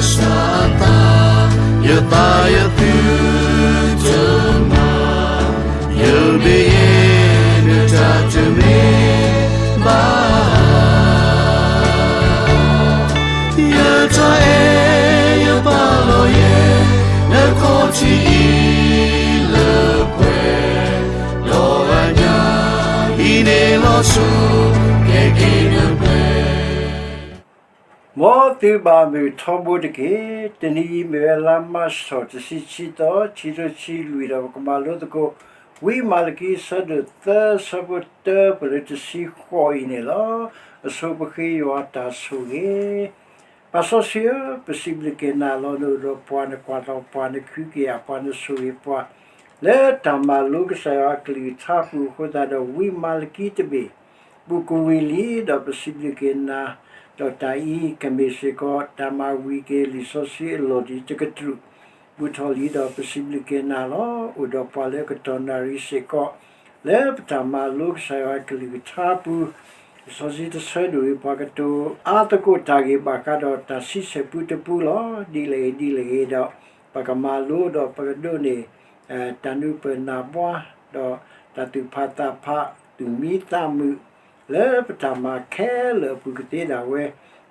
စၢ်အသး, ယသးယသုတမၤ, ယမ့ၢ်ယတၢ်တမ့ၢ်ဘၣ်, ယတၢ်အဲၣ်ယပာ်လီၤယဲ, နခီၣ်ထံးအံၤလၢပှဲၤ, ဒီးအညၣ်အံၤန့ၣ်လီၤဆီ, ကဲက့ၤနပှဲၤ မ်သုဘၣ်မုာ်ထီဘိတက့ၢ်. တနံၤအံၤမ့ၢ်ဝဲလါမၢ်ၡး တဆံခံသီ, ခံကထိခံဆံလွံၢ်ဒီး ပကမၤလိသကိး ဝံမၤလကံ အဆၢဒိၣ်သၢ အဆၢဖိတၢပလၢတဆံဃိးအံၤန့ၣ်လီၤ. အဆိပဃ့ယွၤအတၢ်ဆိၣ်ဂ့ၤ ပၢ်စီဆှံဧၢ, ပစံးဘျုးက့ၤနၤလီၤ. နအိၣ်ဒီးပှၤ, နကွၢ်ထီၣ်ပှၤ, နခုက့ၤအပှၤ, နဆိၣ်ဂ့ၤပှၤ လၢတၢ်မၤလိကစၢ်ယွၤအကလုၢ်ကထါအပူၤအဃိသတးဒီး ဝံမၤလကံတဘ့ၣ် ပူၤကွံာ်ဝံၤလံ, ဒီးပစံးဘျုးက့ၤနၤ, ဒီးတၢ်အံၤ ကမ့ၢ်စ့ၢ်ကီးတၢ်မၤဝံၤက့ၤ လံာ်စီဆှံအလီၢ်ဒံးတကတြူၢ် ဘူးထီၣ်လံ, ဒီးပစံးဘျုးက့ၤနၤလီၤ. အိၣ်ဒီးပှၤလၢကတီၢ်နၣ်ရံၣ်စ့ၢ်ကီး လၢပတၢ်မၤလိကစၢ်ယွၤအကလုၢ်ကထါအပူၤ, လံာ်စီဆှံတဆၢဒိၣ်အံၤ ပှၤကတိၤအါသကိးတၢ်ဂ့ၢ်ဘၣ်ဃးဒီးတၢ်ဆံဆဲၣ်ပူတပူလီၤ. ဒ်လဲၣ်ဂ့ၤဒ်လဲၣ်ဂ့ၤဒီး ပကမၤလိဒီးပကဒိးန့ၢ် တၢ်နုာ်ပၢၢ်နၢ်ဘှါ, ဒီးတၢ်သူၣ်ဖးသးဖး, သူၣ်မံသးမုာ် လၢပတၢ်မၤခဲလၢာ်အပူၤကသ့ဒၣ်ဝဲ,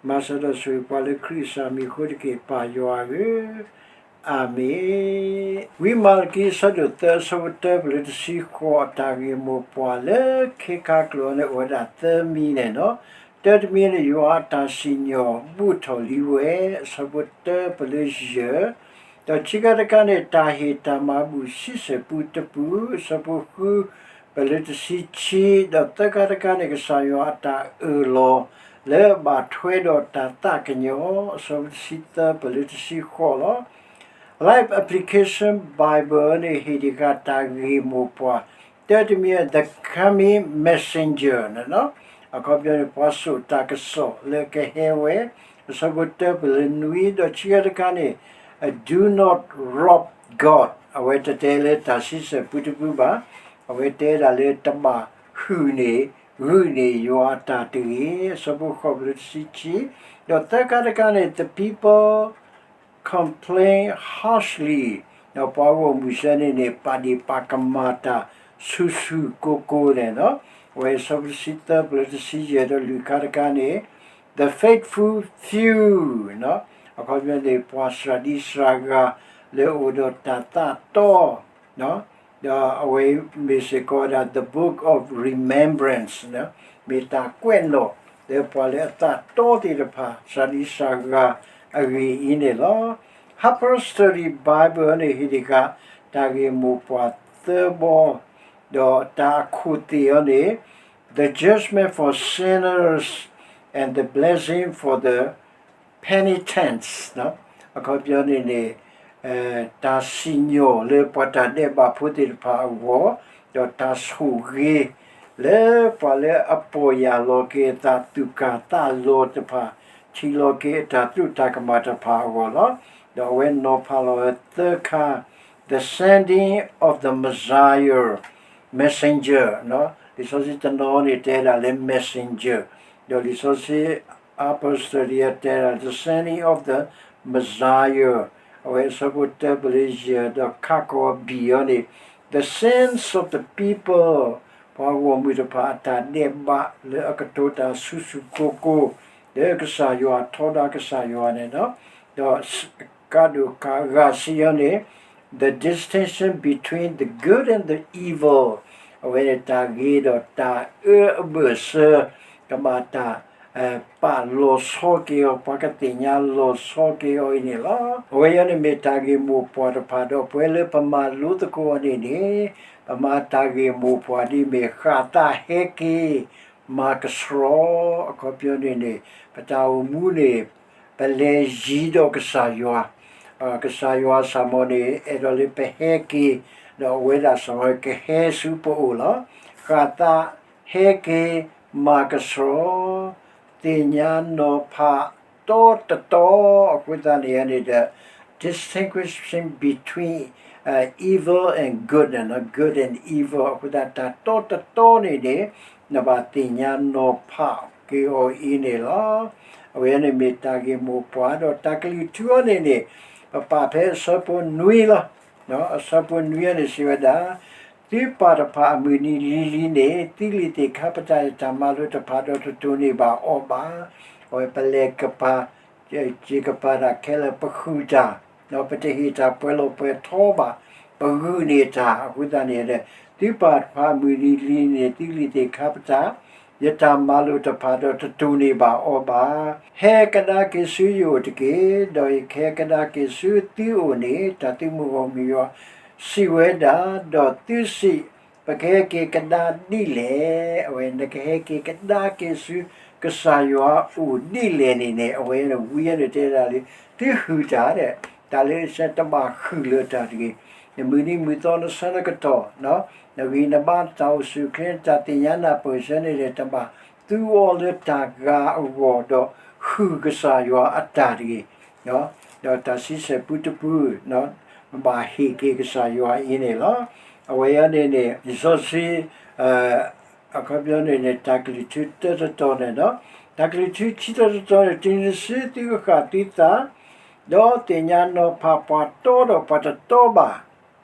မၤစၢၤဒီးဆိၣ်ဂ့ၤပှၤလၢခရံာ်အမံၤအဃိတက့ၢ်, ပၢ်ယွၤဧၢ, အၤမ့ၣ်. ဝံမၤလကံ အဆၢဒိၣ်သၢ အဆၢဖိတၢပလၢတဆံဃိး အတၢ်ဂ့ၢ်မိၢ်ပှၢ်လၢခဲခါကျိာ်န့ၣ် အိၣ်ဝဲဒၣ်သၢမံၤန့ၣ်လီၤ. တၢတမံၤန့ၣ် ယွၤအတၢ်စံၣ်ညီၣ်ဘူးထီၣ်လံဝဲ, အဆၢဖိတၢပလၢယဲၢ်, ဒီးခံခါတခါန့ၣ် တၢ်ဟ့ၣ်တၢ်မၤဘူၣ်ဆံဆဲၣ်ပူတပူ, အဆၢဖိဃု ပလၢတဆံခံ, ဒီးသၢခါတခါန့ၣ် ကစၢ်ယွၤအတၢ်အၢၣ်လီၤ လၢအဘၣ်ထွဲဒီးတၢ်သးကညီၤ, အဆၢဖိတဆံသၢ ပလၢတဆံဃိးလီၤ. Life Application Bible န့ၣ် ဟ့ၣ်တ့ၢ်ဃာ်တၢ်ဂ့ၢ်မိၢ်ပှၢ် တၢတမံၤ The Coming Messenger န့ၣ်လီၤ. အခီပညီန့ၣ် ပှၤစိာ်တၢ်ကစီၣ်လၢကဟဲဝဲ, အဆၢဖိတၢပလၢနွံ, ဒီးခံခါတခါန့ၣ် Do not rob God, အဝဲတတဲလၢတၢ်ဆံဆဲၣ်ပူတပူဘၣ်, အဝဲတဲဒၣ်လၢတဘၣ်ဟုၣ်န့ၢ် ဂုာ်န့ၢ်ယွၤအတၢ်တဂ့ၤ, အဆၢဖိဃိး ပလၢတဆံခံ, ဒီးသၢခါတခါန့ၣ် The people complain harshly, ဒီးပှၤဂီၢ်မုၢ်စ့ၢ်န့ၣ်န့ၣ် ပာ်ဒ့ၣ်ပာ်ကမၣ်တၢ်ဆူၣ်ဆူၣ်ကိၢ်ကိၢ်န့ၣ်လီၤ. အဝဲအဆၢဖိတဆံသၢ ပလၢတဆံယဲၢ်, ဒီးလွံၢ်ခါတခါန့ၣ် The faithful few, အခီပညီန့ၣ် ပှၤစှၤဒံစှၤဂၤလၢအအိၣ်ဒီးတၢ်သးတီ ဒီးအဝဲမ့ၢ်စ့ၢ်ကီးဝဲဒၣ် The Book of Remembrance, မ့ၢ်တၢ်ကွဲးနီၣ်လၢပှၤလၢအသးတီသ့ၣ်တဖၣ် စှၤဒံစှၤဂၤအဂ့ၢ်အံၤန့ၣ်လီၤ. Harper's Study Bible န့ၣ် ဟ့ၣ်တ့ၢ်ဃာ်တၢ်ဂ့ၢ်မိၢ်ပှၢ်သၢဘီ, ဒီးတၢ်အခိၣ်သ့ၣ်အီၤန့ၣ် The Judgment for Sinners and the Blessing for the Penitents, အခီပညီန့ၣ်န့ၣ် တၢ်စံၣ်ညီၣ်လၢပှၤတၢ်ဒဲးဘးဖိသ့ၣ်တဖၣ်အဂီၢ်, ဒီးတၢ်ဆိၣ်ဂ့ၤလၢပှၤလၢအပီၢ်ယၢ်လီၤက့ၤအသး သူၣ်ကၢ်သးလီၤတဖၣ်, ထံၣ်လီၤက့ၤအတၢ်သူၣ်တၢ်ကမၣ်တဖၣ်အဂီၢ်လီၤ. ဒီးအဝဲနီၤဖးလီၤဝဲသၢခါ, The Sending of the Messiah, Messenger, လံာ်စီဆှံတနီၤန့ၣ် တဲဒၣ်လၢ messenger, ဒီးလံာ်စီဆှံ Harper's Study တဲဒၣ် the sending of the Messiah, အဝဲအဆၢဖိတၢပလၢယဲၢ်, ဒီးခးကီၢ်ဘံၣ်အီၤန့ၣ် the sins of the people, ပှၤဂီၢ်မုၢ်တဖၣ်အတၢ်ဒဲးဘးလၢအကတိၤတၢ်ဆူၣ်ဆူၣ်ကိၢ်ကိၢ် လၢကစၢ်ယွၤထီဒါကစၢ်ယွၤန့ၣ်လီၤ. ဒီးကးဒိၣ်ကးဂၤစံးအီၤန့ၣ် the distinction between the good and the evil, အဝဲန့ၣ်တၢ်ဂ့ၤဒီးတၢ်အၢအဘၢၣ်စၢၤ ကဘၣ်တၢ် ပာ်လီၤဆီက့ၤအီၤ, ပှၤကသ့ၣ်ညါလီၤဆီက့ၤအီၤအံၤန့ၣ်လီၤ. အဝဲအံၤန့ၣ်မ့ၢ်တၢ်ဂ့ၢ်မိၢ်ပှၢ်တဖၣ်ဒီး ပဝဲလၢပမၤလိသကိးအီၤန့ၣ်န့ၣ် ပမၤတၢ်ဂ့ၢ်မိၢ်ပှၢ်ဒ်မ့ၢ် ဃၣ်သးဟဲက့ၤ မၤကဆှီ, အခီပညီန့ၣ်န့ၣ် ပတၢ်အိၣ်မူန့ၣ် ပလဲၤယံၤဒီးကစၢ်ယွၤ, ကစၢ်ယွၤစ့ၢ်ကီးန့ၣ် အဲၣ်ဒိးလၢပဟဲက့ၤ, ဒီးအဝဲဒၣ်စ့ၢ်ကီးကဟဲဆူပအိၣ်လီၤ. ဃၣ်သးဟဲက့ၤ မၤကဆှီ, သ့ၣ်ညါနီၤဖးတီတတီ, အဃိသတးန့ၣ်န့ၣ်ဒီး distinction between evil and good, good and evil အဃိသတး တၢ်တီတတီန့ၣ်န့ၣ် နဘၣ်သ့ၣ်ညါနီၤဖးက့ၤအီၤအံၤန့ၣ်လီၤ. အဝဲန့ၣ်မ့ၢ်တၢ်ဂ့ၢ်မိၢ်ပှၢ်ဒီးတၢ်ကလုၢ်ထူအီၤန့ၣ်န့ၣ်, ပပာ်ဖဲအဆၢဖိနွံလီၤ. အဆၢဖိနွံအီၤန့ၣ်စံးဝဲဒၣ်, သုပာ်တဖၣ်အမုၢ်နံၤလံၤလံၤန့ၣ် သုလံာ်သ့ၣ်ခါပတာ်ယတၢ်မၤလိာ်တဖၣ်ဒီးတတိၢ်န့ၢ်ဘၣ်အီၤဘၣ်. အဝဲပလဲၤကပၤ စ့ၢ်ကပၤတၢ်ခဲလၢာ် ပဃုာ်တၢ်, ပတဟ့ၣ်တၢ်ပှဲၤလီၤပှဲၤထီဘၣ်, ပဂုာ်န့ၢ်တၢ်အဃိသတးန့ၣ်, သုပာ်တဖၣ်အမုၢ်နံၤလံၤန့ၣ် သုလံာ်သ့ၣ်ခါပတာ် ယတၢ်မၤလိာ်တဖၣ်ဒီးတတိၢ်န့ၢ်ဘၣ်အီၤဘၣ်. ဟဲကဒါက့ၤဆူယအိၣ်တက့ၢ်, ဒီးယကဟဲကဒါက့ၤဆူသုအိၣ်န့ၣ် တၢ်သုမုၢ်ဂီၢ်မုၢ်ယွၤစံးဝဲဒၣ်, ဒီးသုစံး, ပကဟဲက့ၤကဒါဒ်လဲၣ်. အဝဲနကဟဲက့ၤကဒါက့ၤဆူ ကစၢ်ယွၤအိၣ်ဒ်လဲၣ်န့ၣ်န့ၣ် အဝဲန့ၣ်ဝံအန့ၣ်တဲဒၣ်လၢ သုဃုာ်တၢ်ဒီး တၢ်လၢအဆၢတဘၣ်ဃုာ်လၢတၢ်တဂ့ၤ, နမုၢ်နံၤမုၢ်သီနဆၢနကတီၢ်, နဂံၢ်နဘါတၢ်အိၣ်ဆူၣ်အိၣ်ချ့ တၢ်သ့ၣ်ညါနၢ်ပၢၢ်ဆၢန့ၣ်ဒီး တဘၣ်သူအီၤလၢတၢ်ဂၤအဂီၢ်ဒီးဃုာ်ကစၢ်ယွၤအတၢ်တဂ့ၤ, ဒီးတၢ်ဆံဆဲၣ်ပူတပူ ဘၣ်ဟ့ၣ်က့ၤကစၢ်ယွၤအံၤန့ၣ်လီၤ. အဝဲအံၤန့ၣ်န့ၣ် လံာ်စီဆှံ အခီပညီန့ၣ်န့ၣ် တၢ်ကလုၢ်ထူတၢတတီၤန့ၣ်ဒီး တၢ်ကလုၢ်ထူခံတီၤတတီၤန့ၣ် တုၤနုၤဆူသုကဃၣ်သုသး, ဒီးသ့ၣ်ညါနီၤဖးပှၤတီဒီးပှၤတတီဘၣ်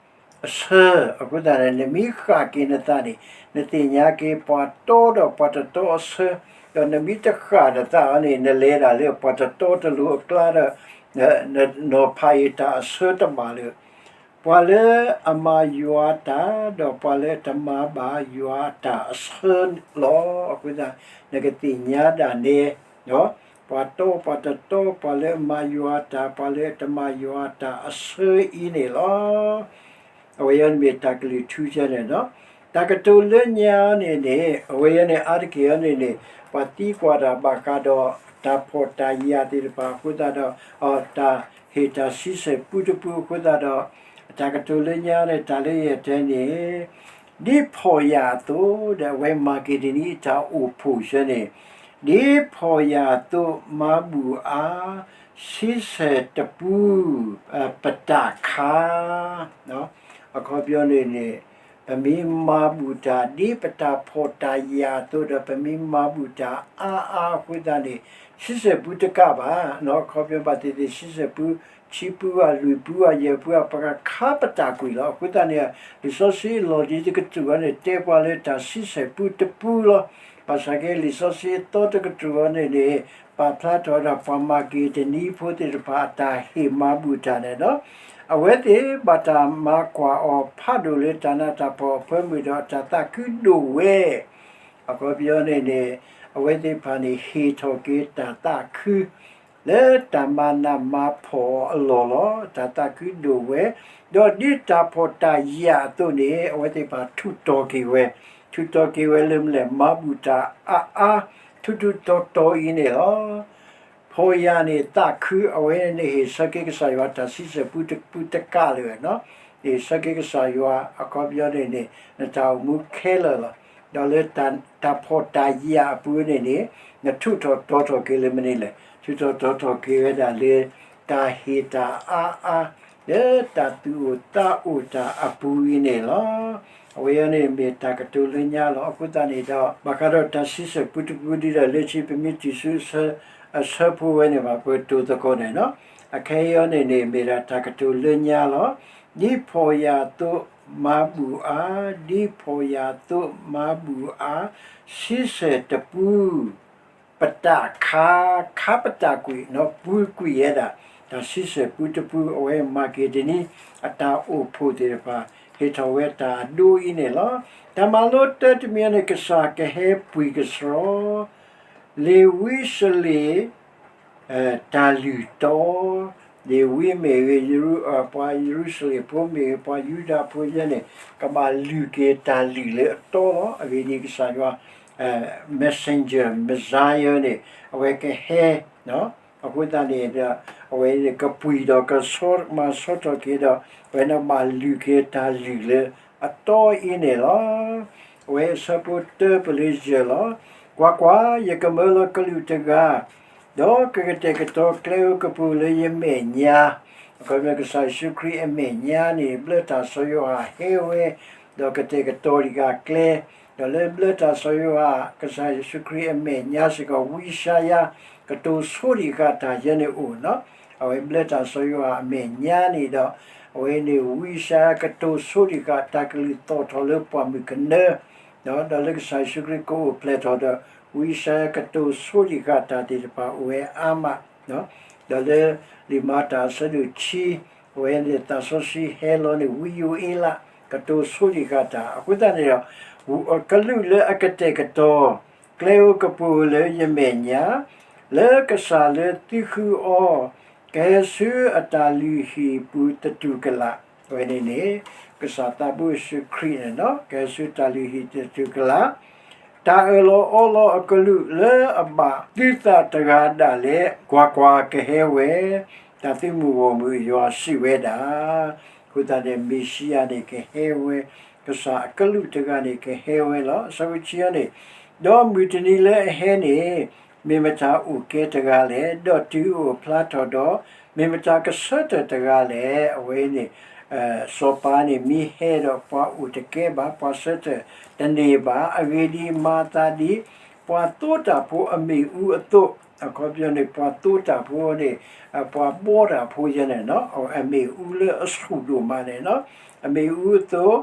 အဆၢ, အဃိသတးန့ၣ် နမ့ၢ်ဃၣ်က့ၤနသးန့ၣ် နသ့ၣ်ညါက့ၤပှၤတီဒီးပှၤတတီအဆၢ, ဒီးနမ့ၢ်တဃၣ်နသးအီၤန့ၣ် နလဲၤဒၣ်လၢပှၤတတီတလိၤအကျါဒီး နီၤဖးအံၤတၢ်အဆၢတဘၣ်လၢ ပှၤလၢအမၤယွၤတၢ် ဒီးပှၤလၢအတမၤဘၣ်ယွၤအတၢ်အဆၢလီၤ. အဃိသတး နကသ့ၣ်ညါဒၣ်နဲ ပှၤတီပှၤတတီ ပှၤလၢအမၤယွၤတၢ် ပှၤလၢအတမၤယွၤအတၢ်အဆၢအံၤန့ၣ်လီၤ. အဝဲအံၤန့ၣ်မ့ၢ်တၢ်ကလုၢ်ထူန့ၣ်ဒီး တၢ်ကတိၤလၢညါန့ၣ်န့ၣ် အဝဲအံၤန့ၣ် အါတက့ၢ်အံၤန့ၣ်န့ၣ် ပှၤသံကွၢ်တၢ်ဘၣ်ဃးဒီးတၢ်ဖှီၣ်တၢ်ယာ်သ့ၣ်တဖၣ်အဃိသတးဒီး တၢ်ဟ့ၣ်တၢ်ဆံဆဲၣ်ပူတပူအဃိသတးဒီး တၢ်ကတိၤလၢညါန့ၣ် တၢ်လၢယတဲန့ၣ် ဒ်ဖှီၣ်ယာ်အသိး ဒီးအဝဲမၤက့ၤတနံၤအတၢ်အိၣ်ဖှိၣ်ဆၢန့ၣ် ဒ်ဖှီၣ်ယာ်အသိးမၤဘူၣ်အါ ဆံဆဲၣ်တပူ ပတၢ်ခါ အခီပညီန့ၣ်န့ၣ် ပမ့ၢ်မၤဘူၣ်တၢ်ဒ်ပတၢ်ဖှီၣ်တၢ်ယာ်အသိးဒီး ပမ့ၢ်မၤဘူၣ်တၢ်အါအါအဃိသတးန့ၣ် ဆံဆဲၣ်ပူတကးဘၣ်, အခီပညီဘၣ်သ့ၣ်သ့ၣ် ဆံဆဲၣ်ပူ ခံပူဧါ လွံၢ်ပူဧါ ယဲၢ်ပူဧါ ပကခါပတၢ်ကွံာ်လီၤ. အဃိသတးန့ၣ် လံာ်စီဆှံအလီၢ်လံၤတကတြူၢ်အံၤန့ၣ် တဲပှၤလၢတၢ်ဆံဆဲၣ်ပူတပူလီၤ. ဘၣ်ဆၣ်က့ လံာ်စီဆှံအသီတကတြူၢ်အံၤန့ၣ်န့ၣ် ပာ်ဖျါထီၣ်ဝဲဒၣ်ပှၤမၤက့ၤတနံၤဖိသ့ၣ်တဖၣ်အတၢ်ဟ့ၣ်မၤဘူၣ်တၢ်န့ၣ်ဒီး အဝဲသ့ၣ်ဘၣ်တၢ်မၤကွၢ်အီၤဖးဒိၣ်လၢတၢ်နးတၢ်ဖှီၣ်အဖၢမုၢ်ဒီးတၢ်သးခုဒိၣ်ဝဲ အခီပညီန့ၣ်န့ၣ် အဝဲသ့ၣ်တဖၣ်န့ၣ် ဟ့ၣ်ထီၣ်က့ၤတၢ်သးခု လၢတၢ်မၤနးမၤဖှီၣ်အလီၢ်လီၤ. တၢ်သးခုဒိၣ်ဝဲ, ဒီးဒ်တၢ်ဖှီၣ်တၢ်ယာ်အသိးန့ၣ် အဝဲသ့ၣ်တဖၣ်ထူးတီၤက့ၤဝဲ, ထူးတီၤက့ၤဝဲလၢမနုၤလဲၣ် မၤဘူၣ်တၢ်အါအါ ထူးထူးတီၤတီၤအံၤန့ၣ်လီၤ. ဖှီၣ်ယာ်န့ၣ်သးခု အဝဲန့ၣ်ဟ့ၣ်ဆၢက့ၤကစၢ်ယွၤတၢ်ဆံဆဲၣ်ပူတပူတကးလၢၤဝဲနီၤ, ဟ့ၣ်ဆၢက့ၤကစၢ်ယွၤ အခီပညီန့ၣ်န့ၣ် နတၢ်အိၣ်မူခဲလၢာ်လီၤ. ဒီးလၢတၢ်ဖှီၣ်တၢ်ယာ်အပူၤန့ၣ်န့ၣ် နထူးထီၣ်တီၤထီၣ်က့ၤလၢမနုၤလဲၣ်, ထူးထီၣ်တီၤထီၣ်က့ၤဝဲဒၣ်လၢ တၢ်ဟ့ၣ်တၢ်အါအါ လၢတၢ်သူၣ်အိၣ်သးအိၣ်တၢ်အပူၤအံၤန့ၣ်လီၤ. အဝဲအံၤန့ၣ်မ့ၢ်တၢ်ကတိၤလၢညါလီၤ. အဃိသတးန့ၣ်ဒီး ဘၣ်ဃးဒီးတၢ်ဆံဆဲၣ်ပူတပူဒ်ဒီး လၢခံပမ့ၢ်တုၤဆူ အဆၢဖိဝဲန့ၣ်ဘၣ် ပကတိၤသကိးန့ၣ်နီၤ. အခဲအံၤအံၤန့ၣ်န့ၣ် မ့ၢ်ဒၣ်တၢ်ကတိၤလၢညါလီၤ. ဒ်ဖှီၣ်ယာ်သိးမၤဘူၣ်အါ, ဒ်ဖှီၣ်ယာ်သိးမၤဘူၣ်အါ, ဆံဆဲၣ်တပူ ပတၢ်ခါ, ခါပတၢ်ကွံာ်နီၤ, ပူၤကွံာ်ဝဲဒၣ် တၢ်ဆံဆဲၣ်ပူတပူ အဝဲမၤက့ၤတနံၤ အတၢ်အိၣ်ဖှိၣ်သ့ၣ်တဖၣ် ဟ့ၣ်ထီၣ်ဝဲတၢ်အဒိအံၤန့ၣ်လီၤ. တၢ်မၤလိတၢတမံၤန့ၣ် ကစၢ်ကဟဲပှ့ၤကဆှီ လ့ၤဝံစလ့ၣ် တၢ်လုၢ်တီ, လ့ၤဝံမ့ၢ်ဂ့ၤ ပှၤယရူၤၡလ့ၣ်ဖိမ့ၢ်ဂ့ၤ ပှၤယူဒၤဖိယဲန့ၣ် ကဘၣ်လုၢ်က့ၤတၢ်လုၢ်လၢအတီလီၤ. အဂ့ၢ်ဒ်အံၤ ကစၢ်ယွၤ messenger, Messiah န့ၣ် အဝဲကဟဲ အဃိသတးန့ၣ်ဒီး အဝဲန့ၣ်ကပှ့ၤဒီးကဆှီမၤဆှီထီၣ်က့ၤဒီး အဝဲန့ၣ်ဘၣ်လုၢ်က့ၤတၢ်လုၢ်လၢအတီအံၤန့ၣ်လီၤ. အဝဲအဆၢဖိတၢပလၢယဲၢ်လီၤ. ကွၢ်ကွၢ်, ယကမၢလီၤကလူးတဂၤ ဒီးကကတဲာ်ကတီၤကျဲဧိၤကပူၤလၢယမဲာ်ညါ, အခီပညီကစၢ်ယ့ၣ်ၡူးခရံာ်အမဲာ်ညါန့ၣ် ဘျၢတၢ်စီၤယိၤဟၣ်ဟဲဝဲ, ဒီးကတဲာ်ကတီၤတဂၤကျဲ, ဒီးလၢဘျၢတၢ်စီၤယိၤဟၣ် ကစၢ်ယ့ၣ်ၡူးခရံာ်အမဲာ်ညါစ့ၢ်ကီး ဝံယၡါယၤ ကတိၤဆိဒံးဃာ်တၢ်ယဲန့ၣ်အိၣ်နီၤ. အဝဲဘျၢတၢ်စီၤယိၤဟၣ်အမဲာ်ညါန့ၣ်ဒီး အဝဲန့ၣ် ဝံယၡါယၤကတိၤဆိဒံးဃာ် တၢ်ကလုၢ်သီၣ်ထီၣ်လၢပှၢ်မုၢ်ကနၢ, ဒီးလၢကစၢ်ယ့ၣ်ၡူးခရံာ်ကအိၣ်ဖျဲၣ်ထီၣ်ဒီး ဝံယၡါယၤကတိၤဆိဒံးဃာ်တၢ်သ့ၣ်တဖၣ်အိၣ်ဝဲအါမး, ဒီးလၢလံာ်မၤတၢ်အဆၢဒိၣ်ခံ အဝဲန့ၣ်သးစီဆှံဟဲလီၤန့ၣ် ဝံယိၤအ့လး ကတိၤဆိဒံးဃာ်တၢ် အဃိသတးန့ၣ်ဒီး ကလူးလၢအကတဲာ်ကတီၤ ကျဲဧိၤကပူၤဧိၤလၢယမဲာ်ညါ, လၢကစၢ်လၢသုဃုအီၤ ကဟဲဆူအတၢ်လုၢ်ဟံၣ်ပူၤသတူၢ်ကလာ်, အဝဲန့ၣ်န့ၣ် ကစၢ်သးဘိယ့ၣ်ၡူးခရံာ်န့ၣ်နီၤ ကဟဲဆူတၢ်လုၢ်ဟံၣ်သတူၢ်ကလာ်, တၢ်အၢၣ်လီၤအီလီၤအကလူးလၢအဘၣ်သုသးတဂၤဒၣ်လဲာ်, ကွၢ်ကွၢ်, ကဟဲဝဲ, တၢ်သုးမုၢ်ဂီၢ်မုၢ်ယွၤစံးဝဲဒၣ်. အဃိသတးန့ၣ် မ့ၤၡံယၤန့ၣ်ကဟဲဝဲ, ကစၢ်အကလူးတဂၤန့ၣ်ကဟဲဝဲလီၤ. အဆၢဖိခံန့ၣ်, ဒီးမုၢ်တနံၤလၢအဟဲန့ၣ် မ့ၢ်မတၤအိၣ်ကဲတဂၤလဲၣ်, ဒီးတုၤအအိၣ်ဖျါထီၣ်ဒီး မ့ၢ်မတၤကဆၢထၢၣ်တဂၤလဲၣ်. အဝဲန့ၣ် စီၤပၤန့ၣ်မ့ၢ်ဟဲဒီးပှၤအိၣ်တကဲဘၣ်, ပှၤဆၢထၢၣ်တန့ၢ်ဘၣ်. အဂ့ၢ်ဒ်အံၤ, မၤအသးဒ်ပှၤသိတၢ်ဖိအမ့ၣ်အူအသိး, အခီပညီန့ၣ် ပှၤသိတၢ်ဖိန့ၣ် ပှၤဘှီတၢ်ဖိယဲန့ၣ်နီၤ, အမ့ၣ်အူလၢအဆူၣ်ဒိၣ်မးန့ၣ်နီၤ, အမ့ၣ်အူအသိး,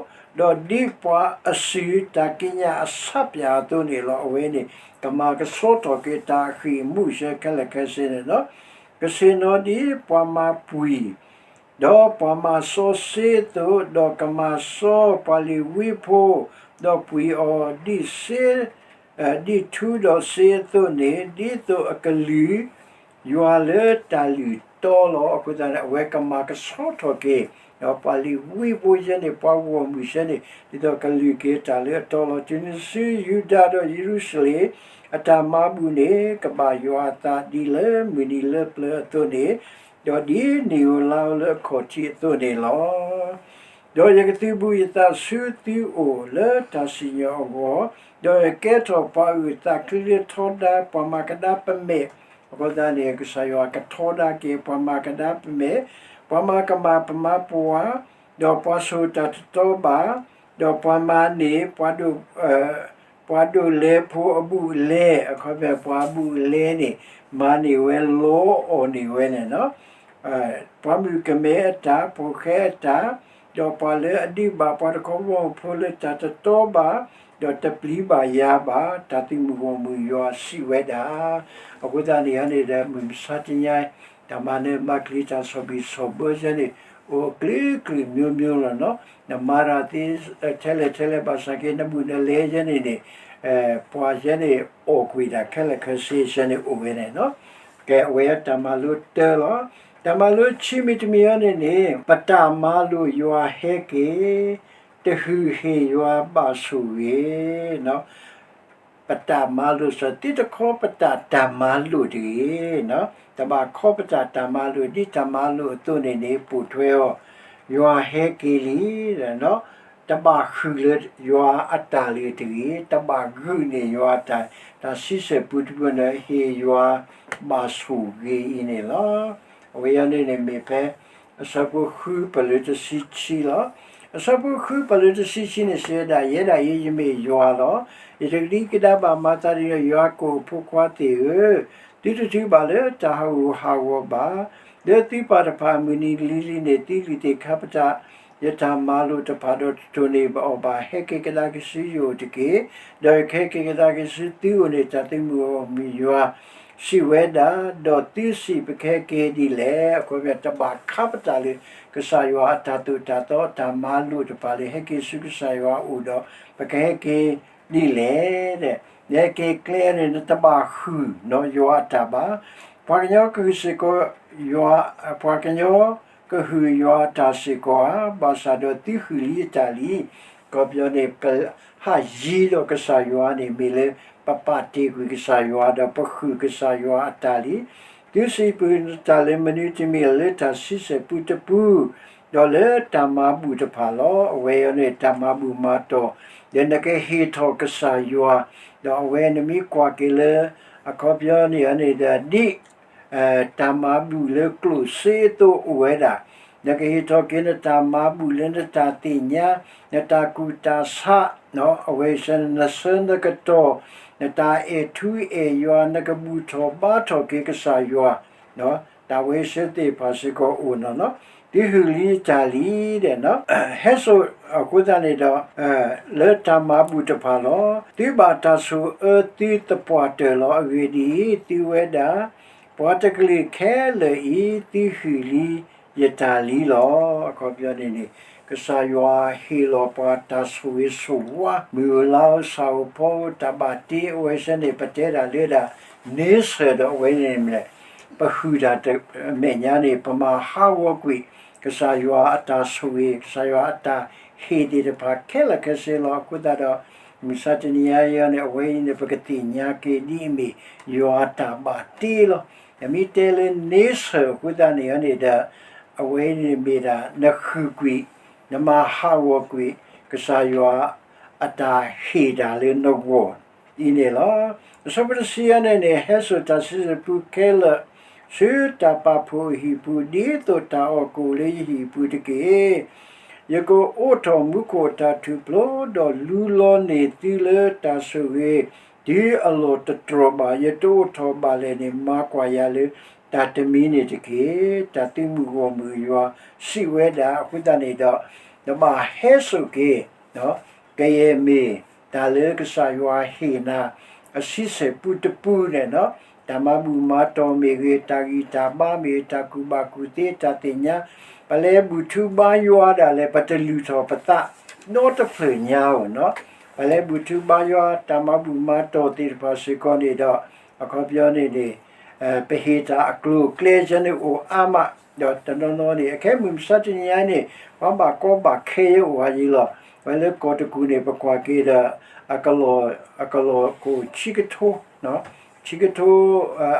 ဒီးဒ်ပှၤအစုတၢ်ကံးညာ်အဆးပၠးအသိးန့ၣ်လီၤ. အဝဲန့ၣ် ကမၤကဆှီထီၣ်က့ၤတၢ်အဃံၢ်အမူးဆၢခဲလၢာ်ခဲဆ့န့ၣ်နီၤ, ကဆ့ၣ်နီၤဒ်ပှၤမၤပှံၢ် ဒီးပှၤမၤစီဆှံအသိး, ဒီးကမၤစီပှၤလ့ၤဝံဖိ, ဒီးပှံၢ်အီၤဒ်စ့, ဒ်ထူဒီးစ့အသိးန့ၣ်, ဒ်သိးအကလုၢ်ယွၤလၢတၢ်လုၢ်တီလီၤ. အဃိသတးန့ၣ် အဝဲကမၤကဆှီထီၣ်က့ၤ ဒီးပှၤလ့ၤဝံဖိယဲန့ၣ်, ပှၤဂီၢ်မုၢ်ယဲန့ၣ်, ဒ်သိးကလုၢ်က့ၤတၢ်လၢအတီလီၤ. တုၤနုၤဆူယူဒၤဒီးယရူၤၡလ့ၣ် အတၢ်မၤဘူၣ်န့ၣ် ကဘၣ်ယွၤအသးဒ်လၢမုၢ်နံၤလၢပျၢၤအသိးန့ၣ်, ဒီးဒ်နံၣ်ဧိၤလါဧိၤလၢအခီၣ်ထံးအသိးန့ၣ်လီၤ. ဒီးယကသုးဘူးယသးဆူသုအိၣ်လၢတၢ်စံၣ်ညီၣ်အဂီၢ်, ဒီးယကဲထီၣ်ပှၤအုၣ်သးချံလၢထီဒါပှၤမၤကဒါပမဲာ်, အဃိသတးန့ၣ် ကစၢ်ယွၤကထီဒါက့ၤပှၤမၤကဒါပမဲာ်, ပှၤမၤကမၣ်ပမၤပှၤ, ဒီးပှၤဆိၣ်တၢ်တတီဘၣ်, ဒီးပှၤမၤန့ၢ် ပှၤဒိၣ် ပှၤဒိးလဲဖိအဘူးအလဲ, အခီပညီ ပှၤဘူးအလဲန့ၣ် မၤန့ၢ်ဝဲလီအီၣ်န့ၢ်ဝဲန့ၣ်လီၤ. ပှၤမုၣ်ကမဲအတၢ်, ဖိၣ်ဃဲအတၢ်, ဒီးပှၤလၢအဒုးဘၣ်ပှၤတခီဘီမုၢ်ဖိလၢတၢ်တတီဘၣ်, ဒီးတပျံၤဘၣ်ယၤဘၣ်, တၢ်သုးမုၢ်ဂီၢ်မုၢ်ယွၤစံးဝဲဒၣ်. အဃိသတးန့ၣ်န့ၣ်ဒီး မုၢ်မဆါတနံၤ တၢ်မၤနၢၤမၤကျံၤတၢ်ဆီၣ်ဘံၣ်ဆီၣ်ဘၢယဲန့ၣ် အိၣ်အကလုာ်ကလုာ်မျိုးမျိုးလီၤနီၤ. နမၤတၢ်သ့ထဲလဲၣ်ထဲလဲၣ်ဘၣ်ဆၣ်က့ နဘူးနလဲယဲန့ၣ်န့ၣ် ပှၤယဲန့ၣ် အီၣ်ကွံာ်တၢ်ခဲလၢာ်ခဲဆ့ယဲန့ၣ်အိၣ်ဝဲန့ၣ်နီၤ. ကဲ အဝဲတၢ်မၤလိတၢလီၤ. တၢ်မၤလိခံမံၤတမံၤအံၤန့ၣ်န့ၣ် ပတၢ်မၤလိာ်ယွၤဟဲက့ၤ တဟုၣ်ဟ့ၣ်ယွၤဘၣ်ဆိၣ်ဂ့ၤ ပတၢ်မၤလိာ်စ့ၢ် သုတခီပတာ်တၢ်မၤလိာ်တဂ့ၤ, တဘၣ်ခီပတာ်တၢ်မၤလိာ် ဒ်တၢ်မၤလိာ်အသိးန့ၣ်န့ၣ် ပိာ်ထွဲအီၤ, ယွၤဟဲက့ၤလံ, တဘၣ်ဟုၣ်လၢယွၤအတၢ်လၢတဂ့ၤ, တဘၣ်ဂုာ်န့ၢ်ယွၤတၢ်, တၢ်ဆံဆဲၣ်ပူတပူန့ၣ် ဟ့ၣ်ယွၤဘၣ်ဆိၣ်ဂ့ၤအံၤန့ၣ်လီၤ. အဝဲအံၤန့ၣ်န့ၣ်မ့ၢ်ဖဲ အဆၢဖိဃုပလၢတဆံခံလီၤ. အဆၢဖိဃုပလၢတဆံခံန့ၣ် စံးဝဲဒၣ်, ယဲဒၣ်အံၤ ယမ့ၢ်ယွၤလီၤ. ယတကဒံကဒါဘၣ် မၤသးဒ်န့ၣ်. ယွၤကိာ်အဖိခွါသ့ၣ်ဧၢ, သုတထုးဘၣ်လၢတၢ်ဟးဂူာ်ဟးဂီၤဘၣ်. လၢသုပၢ်တဖၣ်အမုၢ်နံၤလံၤလံၤန့ၣ် သုလုၢ်သ့ၣ်ခါပတာ် ယတၢ်မၤလိာ်တဖၣ်ဒီးတတိၢ်န့ၢ်အီၤဘၣ်. ဟဲက့ၤကဒါက့ၤဆူယအိၣ်တက့ၢ်. ဒီးယကဟဲက့ၤကဒါက့ၤဆူသုအိၣ်န့ၣ် တၢ်သုးမုၢ်ဂီၢ်မုၢ်ယွၤစံးဝဲဒၣ်. ဒီးသုစံး ပကဟဲက့ၤဒ်လဲၣ်. အခီပညီ တဘၣ်ခါပတာ်လၢ ကစၢ်ယွၤအတၢ်သိၣ်တၢ်သီ တၢ်မၤလိာ်တဖၣ်လၢ ဟဲက့ၤဆူကစၢ်ယွၤအအိၣ်ဒီး ပကဟဲက့ၤဒ်လဲၣ်. နဟဲက့ၤကျဲန့ၣ် နတဘၣ်ဟုၣ်နီၤယွၤအတၢ်ဘၣ်. ပှၤကညီကဟုၣ်စ့ၢ်ကီးယွၤ, ပှၤကညီကဟုၣ်ယွၤအတၢ်စ့ၢ်ကီးဧါ. ဘၣ်ဆၣ်ဒီးသုဟုၣ်လံအတၢ်လံ. အခီပညီန့ၣ် ပဟးယံၤဒီးကစၢ်ယွၤန့ၣ် မ့ၢ်လၢပပာ်တ့ၢ်ကွံာ်ကစၢ်ယွၤ ဒီးပဟုၣ်ကစၢ်ယွၤအတၢ်လံ. သုစံး ပတၢ်လၢမနုၤတမံၤ လၢတၢ်ဆံဆဲၣ်ပူတပူ ဒီးလၢတၢ်မၤဘူၣ်တဖၣ်လီၤ. အဝဲအံၤန့ၣ် တၢ်မၤဘူၣ်မၤတီၢ် ဒီးနကဟ့ၣ်ထီၣ်ကစၢ်ယွၤ, ဒီးအဝဲနမ့ၢ်ကွၢ်က့ၤလၢ အခီပညီန့ၣ်န့ၣ်ဒီး ဒ် တၢ်မၤဘူၣ်လၢကျိၣ်စ့အသိးအိၣ်ဝဲဒၣ်, နကဟ့ၣ်ထီၣ်က့ၤနတၢ်မၤဘူၣ်လၢနတၢ်သ့ၣ်ညါ, နတၢ်ကူၣ်တၢ်ဆး, အဝဲစ့ၢ်နဆၢနကတီၢ်, နတၢ်အဲၣ်ထူအဲၣ်ယွၤ, နကဘူၣ်ထီၣ်ဘါထီၣ်က့ၤကစၢ်ယွၤ, တၢ်ဝဲစ့ၢ်သ့ၣ်တဖၣ်စ့ၢ်ကီးအိၣ်နီၤနီၤ, သုဟုၣ်လံတၢ်လံဒီး ဟဲစိာ်အဃိသတးန့ၣ်ဒီး လၢတၢ်မၤဘူၣ်တဖၣ်လီၤ. သုဘၣ်တၢ်ဆိၣ်အၢသုသပှၢ်တၢၢ်လီၤ. အဂ့ၢ်ဒ်အံၤ, သုဝဲဒၣ် ပှၤတကလုာ်ခဲလၢာ်အံၤ သုဟုၣ်လံယတၢ်လံလီၤ. အခီပညီန့ၣ်န့ၣ် ကစၢ်ယွၤဟ့ၣ်လီၤပှၤတၢ်ဆိၣ်ဂ့ၤဆိၣ်ဝါ, မုၢ်ဧိၤလါဧိၤ ဆၣ်ဧိၤဖီဧိၤ တၢ်ဘၣ်တ့ အဝဲစ့ၢ်န့ၣ် ပတဲဒၣ်လၢဒၣ် nature ဒီးအဝဲန့ၣ်မ့ၢ် ပဟုၣ်တၢ်တမဲာ်ညါန့ၣ် ပမၤဟးဂီၤကွံာ် ကစၢ်ယွၤအတၢ်ဆိၣ်ဂ့ၤ ကစၢ်ယွၤအတၢ်ဟ့ၣ်သ့ၣ်တဖၣ်ခဲလၢာ်ခဲဆ့လီၤ. အဃိသတးဒီး မုၢ်မဆါတနံၤအံၤန့ၣ် အဝဲအံၤန့ၣ် ပကသ့ၣ်ညါက့ၤဒ်အမ့ၢ် ယွၤအတၢ်ဘၣ်တ့လီၤ. နမ့ၢ်တဲလၢ nature အဃိသတးန့ၣ်န့ၣ်ဒီး အဝဲအံၤန့ၣ်မ့ၢ်ဒၣ် နဃုာ်ကွံာ် နမၤဟးဂီၤကွံာ် ကစၢ်ယွၤအတၢ်ဟ့ၣ်တၢ်လၢနဂီၢ်အံၤန့ၣ်လီၤ. အဆၢဖိတဆံအံၤန့ၣ်န့ၣ် ဟဲစိာ်တၢ်စံးဆၢပူခဲလၢာ် ဆူတၢ်ပာ်ဖှိၣ်အဟံၣ်ပူၤ ဒ်သိးတၢ်အီၣ်ကအိၣ်လၢယဟံၣ်ပူၤတက့ၢ်. ယကအိးထီၣ်မူခိၣ်အတၢ်ထူၣ်ဖျိ ဒီးလူလီၤန့ၢ်သုလၢတၢ်ဆိၣ်ဂ့ၤ တုၤအလီၢ်တတြီၢ်ဘၣ်, ယတအိးထီၣ်ဘၣ်လဲၣ်န့ၣ် မၤကွၢ်ယၤလၢတၢ်တမံၤန့ၣ်တက့ၢ်. တၢ်သုးမုၢ်ဂီၢ်မုၢ်ယွၤစံးဝဲဒၣ် အဃိသတးန့ၣ်ဒီး နဘၣ်ဟဲစိာ်က့ၤ ကယဲၢ်မ့ၢ်တၢ်လၢကစၢ်ယွၤဟ့ၣ်နၤ အစံးဆၢပူတပူန့ၣ်နီၤ, တၢ်မၤဘူၣ်မၤတီၢ်မ့ၢ်ဂ့ၤ, တၢ်ဂံၢ်တၢ်ဘါမ့ၢ်ဂ့ၤ, တၢ်ကူၣ်ဘၣ်ကူၣ်သ့, တၢ်သ့ၣ်ညါ, ပလဲၤဘူၣ်ထုဘါယွၤဒၣ်လဲာ် ပတလုၢ်ထီၣ်ပသးနီတဖျၢၣ်ညါဧိၤနီၤ, ပလဲၤဘူၣ်ထုဘါယွၤ တၢ်မၤဘူၣ်မၤတီၢ်သ့ၣ်တဖၣ်စ့ၢ်ကီးန့ၣ်ဒီး အခီပညီန့ၣ်န့ၣ် ပဟ့ၣ်တၢ်အကျိၤအကျဲကဲန့ၣ်အိၣ်အါမး, ဒီးတနီၤနီၤန့ၣ် အခဲမုၢ်မဆါတနံၤညါန့ၣ် ပှၤဘၣ်ကီဘၣ်ခဲယဲအိၣ်ဝဲယံၤလီၤ. ဝဲလၢကီၢ်တကူၣ်န့ၣ် ပကွၢ်က့ၤဒီး အကလီၢ်, အကလီၢ်ကအိၣ်ဆံကထိ, ဆံကထိ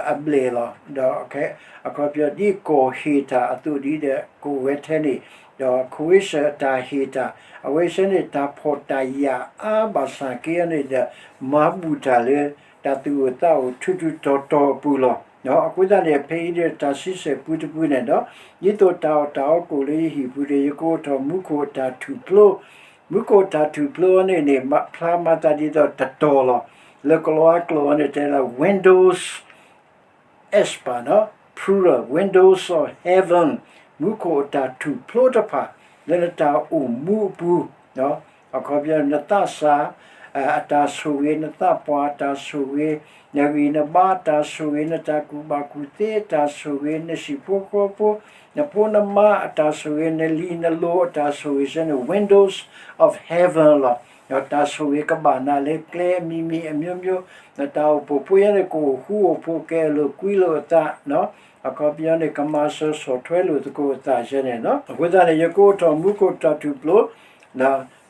အဘျဲၣ်လီၤ. ဒီးအခီပညီဒ်ကီၢ်ဟ့ၣ်တၢ်အသိးဒ်ဒီး ကအိၣ်ဝဲထဲန့ၣ်, ဒီး ခဝ့ၡၢၣ် အတၢ်ဟ့ၣ်တၢ်, အဝဲစ့ၢ်န့ၣ် တၢ်ဖှီၣ်တၢ်ယာ်အါဘၣ်ဆၣ်က့န့ၣ်ဒီး မၤဘူၣ်တၢ်လၢ တၢ်သူၣ်အိၣ်သးအိၣ်ထူထူတီၤတီၤအပူၤလီၤ. အဃိသတးန့ၣ် ဖဲအံၤဒီးတၢ်စံးဆၢပူတပူန့ၣ်ဒီး ဒ်သိးတၢ်အီၣ်တၢ်အီကအိၣ်လၢယဟံၣ်ပူၤဒီး ယကအိးထီၣ်မူခိၣ်အတၢ်ထူၣ်ဖျိ, မူခိၣ်အတၢ်ထူၣ်ဖျိအံၤန့ၣ်န့ၣ် ဖျါမၤသးဒ်သိးတတီၤလီၤ. လၢကလီၤအကျိာ်အံၤန့ၣ် တဲဒၣ် windows အ့ၣ်ပၢ်နီၤ plural, windows of heaven, မူခိၣ်အတၢ်ထူၣ်ဖျိတဖၣ် လၢနတၢ်အိၣ်မူအပူၤ, အခီပညီ နသးစၢ်အတၢ်ဆိၣ်ဂ့ၤ, နသးပှၢ်အတၢ်ဆိၣ်ဂ့ၤ, နဂံၢ်နဘါအတၢ်ဆိၣ်ဂ့ၤ, နတၢ်ကူၣ်ဘၣ်ကူၣ်သ့အတၢ်ဆိၣ်ဂ့ၤ, နဟံၣ်ဖိဃီဖိ, နဖိနမါအတၢ်ဆိၣ်ဂ့ၤ, နလံၤနလိၤအတၢ်ဆိၣ်ဂ့ၤစ့ၢ်န့ၣ် windows of heaven လီၤ. တၢ်ဆိၣ်ဂ့ၤကဘၣ်နၤလၢကျဲအမံၤမံၤအမျိုးမျိုး, နတၢ်အိၣ်ဖှိၣ်ဖိယဲန့ၣ် ကအိၣ်ဃူအိၣ်ဖိး ကအဲၣ်လိာ်ကွံလိာ်အသး, အခီပညီန့ၣ် ကမၤစၢၤဆီၣ်ထွဲလိာ်သကိးအသးယဲန့ၣ်လီၤ. အဃိသတးန့ၣ် ယကအိးထီၣ်မူခိၣ်တၢ်ထူၣ်ဖျိ,